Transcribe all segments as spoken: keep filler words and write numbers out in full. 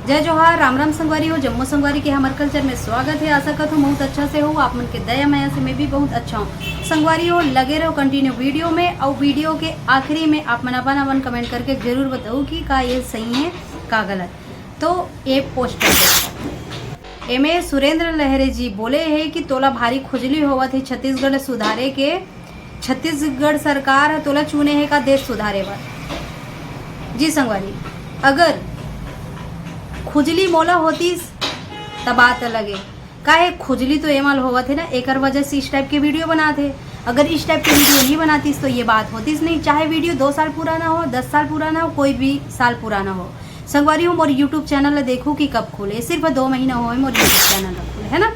जय जोहार, राम राम संगवारी हो, जम्मो संगवारी के हमर कल्चर में स्वागत है। आशा करत हूँ बहुत अच्छा से हो, आप मन के दया मया से मैं भी बहुत अच्छा हूँ। संगवारी हो, लगे रहो कंटिन्यू वीडियो में, और वीडियो के आखिरी में आप मन अपन अपन कमेंट करके जरूर बताओ कि का ये सही है, का गलत। तो ये पोस्टर, एमे सुरेंद्र लहरे जी बोले है कि तोला भारी खुजली होवत है छत्तीसगढ़ सुधारे के, छत्तीसगढ़ सरकार ह तोला चुने हे का देश सुधारे बर? जी संगवारी, अगर खुजली मोला होतीस, त बात अलग हे। काहे, खुजली तो एमल होवत हे ना, एकर वजह से इस टाइप के वीडियो बनात हे। अगर इस टाइप के वीडियो नहीं बनातीस तो ये बात होतीस नहीं, चाहे वीडियो दो साल पुराना हो, दस साल पुराना हो, कोई भी साल पुराना हो। संगवारी हो, मोर यूट्यूब चैनल ला देखो कि कब खुले, सिर्फ दो महीना होए मोर यूट्यूब चैनल ला खुले, है ना।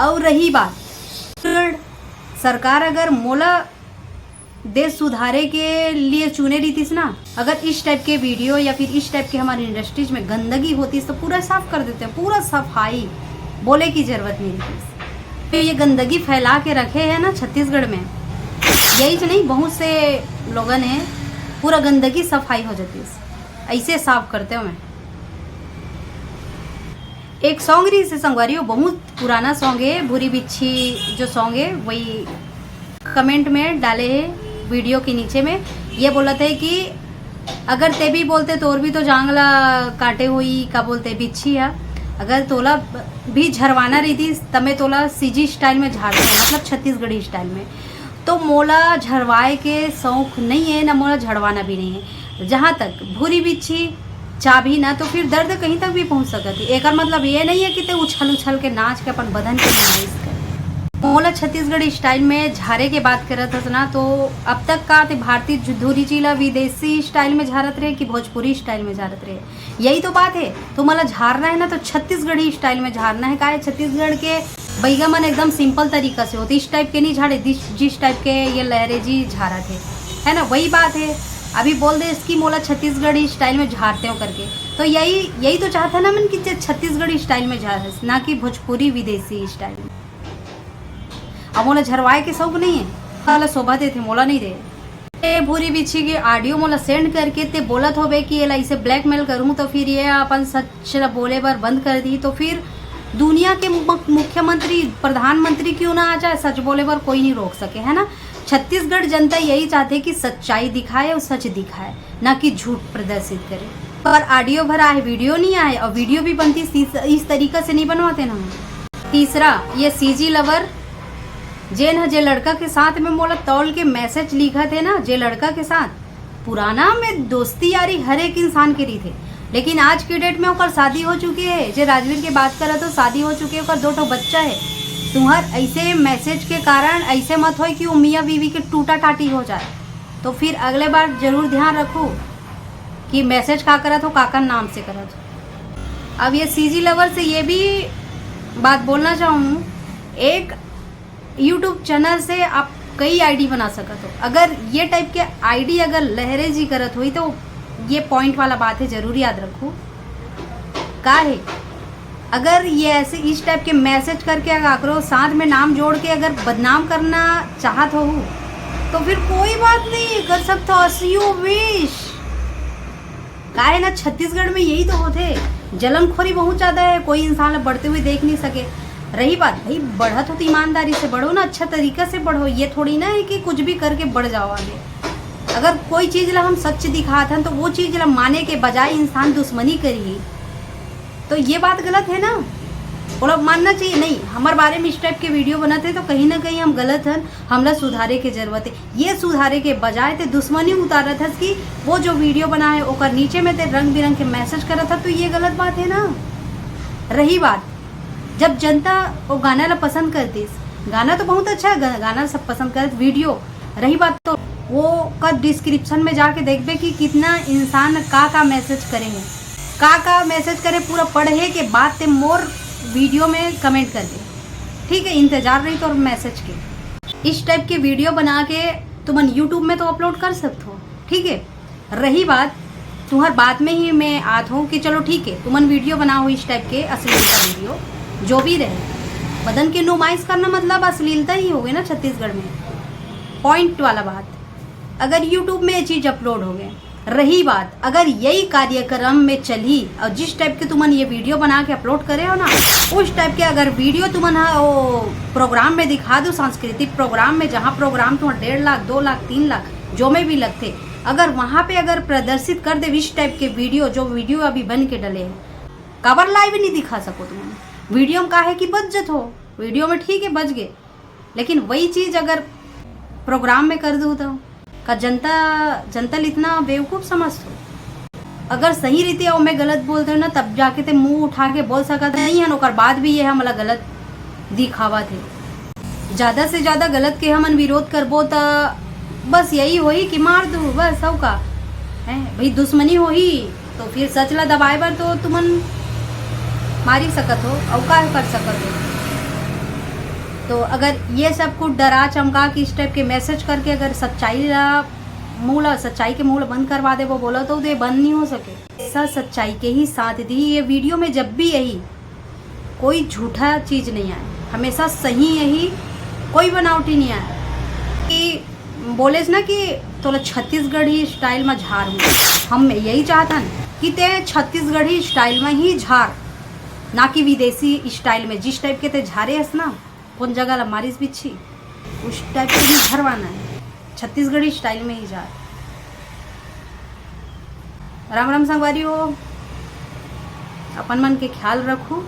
और रही बात, सरकार अगर मोला देश सुधारे के लिए चुने रहितिस ना, अगर इस टाइप के वीडियो या फिर इस टाइप के हमारे इंडस्ट्रीज में गंदगी होतीस तो पूरा साफ कर देते, पूरा सफाई, बोले की जरूरत नहीं रहितिस। तो ये गंदगी फैला के रखे हैं ना छत्तीसगढ़ में, यही तो नहीं, बहुत से लोगन है, पूरा गंदगी सफाई हो जातीस, ऐसे साफ करते हुए। एक सॉन्ग रहिस हे संगवारी हो, बहुत पुराना सॉन्ग है, भूरी बिच्छी जो सॉन्ग है, वही कमेंट में डाले है वीडियो के नीचे में। ये बोलत है कि अगर ते भी बोलते तोर भी तो जांग ला काटे हुई, का बोलते बिच्छी है, अगर तोला भी झरवाना रहितिस त मैं तोला सीजी स्टाइल में झारते, मतलब छत्तीसगढ़ी स्टाइल में। तो मोला झरवाए के शौक नहीं है, ना मोला झड़वाना भी नहीं है। जहाँ तक भूरी बिच्छी चाबही ना, तो फिर दर्द कहीं तक भी पहुँच सकत है। एकर मतलब ये नहीं है कि ते उछल उछल के नाच के अपन बदन के मालिश कर। मोला छत्तीसगढ़ी स्टाइल में झारे के बात करत हस ना, तो अब तक का ते भारतीय धुरी जी ला विदेशी स्टाइल में झारत रहे कि भोजपुरी स्टाइल में झारत रहे? यही तो बात है। तो मोला झारना है ना, तो छत्तीसगढ़ी स्टाइल में झारना है। काहे, छत्तीसगढ़ के बइगा मन एकदम सिंपल तरीका से होते, इस टाइप के नहीं झाड़े, जिस, जिस टाइप के ये लहरे जी झारत है, है ना, वही बात है। अभी बोल दे इसकी मोला छत्तीसगढ़ी स्टाइल में झारते हो करके, तो यही, यही तो चाहता ना मन कि जे छत्तीसगढ़ी स्टाइल में झारस, ना कि भोजपुरी विदेशी स्टाइल में। अब मोला झरवाए के शौक नहीं है, साला शोभा देथे, मोला नहीं दे। ए भूरी बिच्छी के ऑडियो मोला सेंड करके ते बोलत होबे कि एला इसे ब्लैकमेल करूं, तो फिर ये अपन सच ला बोले बर बंद कर दी, तो फिर दुनिया के मु-, मुख्यमंत्री, प्रधानमंत्री क्यों ना आ जाए, सच बोले बर कोई नहीं रोक सके, है ना। छत्तीसगढ़ जनता यही चाहते कि सच्चाई दिखाए और सच दिखाए, ना कि झूठ प्रदर्शित करे। पर ऑडियो भर आए, वीडियो नहीं आए, और वीडियो भी बनती इस, इस तरीका से नहीं बनवाते ना। तीसरा, ये सीजी लवर, जेन ह जे लड़का के साथ में मोला तौल के मैसेज लिखत हे ना, जे लड़का के साथ पुराना में दोस्ती यारी हर एक इंसान के रहिथे, लेकिन आज के डेट में ओकर शादी हो चुके हे। जे राजवीर के बात करत हो, शादी हो चुके हे, ओकर दो ठो बच्चा हे। तुम्हार ऐसे मैसेज के कारण ऐसे मत होय कि वो मियाँ बीवी के टूटा टाटी हो जाए। तो फिर अगले बार जरूर ध्यान रखो कि मैसेज का करत हो, काकर नाम से करत हो। अब ये सीजी लवर से ये भी बात बोलना चाहूँ, एक यूट्यूब चैनल से आप कई आईडी बना सकत हो। अगर ये टाइप के आईडी अगर लहरे जी करत होई तो ये पॉइंट वाला बात है, जरूर याद रखो। का है, अगर ये ऐसे इस टाइप के मैसेज करके अगर काकरो साथ में नाम जोड़ के अगर बदनाम करना चाहत हो तो फिर कोई बात नहीं, कर सकते हो, as you wish। का है ना, छत्तीसगढ़ में यही तो होथे, जलनखोरी बहुत ज्यादा है, कोई इंसान ला बढ़ते हुए देख नहीं सके। रही बात भाई, बढ़त हो तो ईमानदारी से बढ़ो ना, अच्छा तरीका से बढ़ो। ये थोड़ी ना है कि कुछ भी करके बढ़ जाओ आगे। अगर कोई चीज ला हम सच दिखात हन तो वो चीज ला माने के बजाय इंसान दुश्मनी करी, तो ये बात गलत है ना। ओला मानना चाहिए, नहीं, हमारे बारे में इस टाइप के वीडियो बनत है तो कहीं ना कहीं हम गलत हन, हमला सुधारे के जरूरत है। ये सुधारे के बजाय ते दुश्मनी उतारत हस कि वो जो वीडियो बनाए ओकर नीचे में ते रंग बिरंग के मैसेज करत हस, तो ये गलत बात है ना। रही बात, जब जनता वो गाना ला पसंद करतीस, गाना तो बहुत अच्छा है, गा-, गाना सब पसंद करत, वीडियो, रही बात तो वो का डिस्क्रिप्शन में जाके देखबे कि कितना इंसान का का मैसेज करे हैं, का का मैसेज करे, पूरा पढ़े के बाद ते मोर वीडियो में कमेंट कर दे। ठीक है, इंतजार रही तोर मैसेज के। इस टाइप के वीडियो बना के तुमन यूट्यूब में तो अपलोड कर सकत हो, ठीक है। रही बात, तुम्हार बात में ही मैं आत हूँ कि चलो ठीक है, तुमन वीडियो बनाओ इस टाइप के अश्लीलता वीडियो, जो भी रहे। बदन के नुमाइश करना मतलब अश्लीलता ही हो गई ना छत्तीसगढ़ में। पॉइंट वाला बात, अगर यूट्यूब में ये चीज़ अपलोड हो गए रही बात, अगर यही कार्यक्रम में चली और जिस टाइप के तुमन ये वीडियो बना के अपलोड करे हो ना, उस टाइप के अगर वीडियो तुमन हा वो प्रोग्राम में दिखा दो, सांस्कृतिक प्रोग्राम में, जहाँ प्रोग्राम तुम डेढ़ लाख, दो लाख, तीन लाख, जो में भी लगते, अगर वहाँ पे अगर प्रदर्शित कर दे इस टाइप के वीडियो, जो वीडियो अभी बन के डले हैं, काबर लाइव नहीं दिखा सको तुमन? वीडियो में का है कि बच जत हो, वीडियो में ठीक है बच गए, लेकिन वही चीज अगर प्रोग्राम में कर दो तो का जनता, जनता ल इतना बेवकूफ समझ हो? अगर सही रीति अउ मैं गलत बोलते हो ना, तब जाके ते मुंह उठा के बोल सकत नहीं है, ओकर बाद भी ये हमला गलत दिखावा थे। ज्यादा से ज्यादा गलत के हमन विरोध करबो त बस यही होही कि मार दू, बस। अउ का है भाई, दुश्मनी होही तो फिर सच ला दबाए बर तो तुमन मारी सकत हो, अउ का कर सकत हो। तो अगर ये सब कुछ डरा चमका के इस टाइप के मैसेज करके अगर सच्चाई ला, मुंह ला, सच्चाई के मुंह ला बंद करवा देबो बोला तो ये बंद नहीं हो सके। सच सच्चाई के ही साथ दी। ये वीडियो में जब भी यही कोई झूठा चीज नहीं आए, हमेशा सही यही, कोई बनावटी नहीं आए। कि बोलेस ना कि तोला छत्तीसगढ़ी स्टाइल में झार हूँ, हम यही चाहतन कि ते छत्तीसगढ़ी स्टाइल में ही झार, ना कि विदेशी स्टाइल में। जिस टाइप के ते झारे हस ना, कौन जगह ला मारिस बिच्छी, उस टाइप के ही झरवाना है, छत्तीसगढ़ी स्टाइल में ही झार। राम राम संगवारी हो, अपन मन के ख्याल रखू।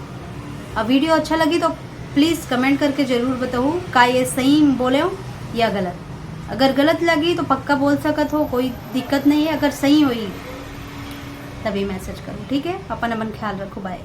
अब वीडियो अच्छा लगी तो प्लीज कमेंट करके जरूर बताऊ, का ये सही बोले हो या गलत। अगर गलत लगी तो पक्का बोल सकत हो, कोई दिक्कत नहीं है। अगर सही होई तभी मैसेज करो, ठीक है? अपन अपन ख्याल रखो, बाय।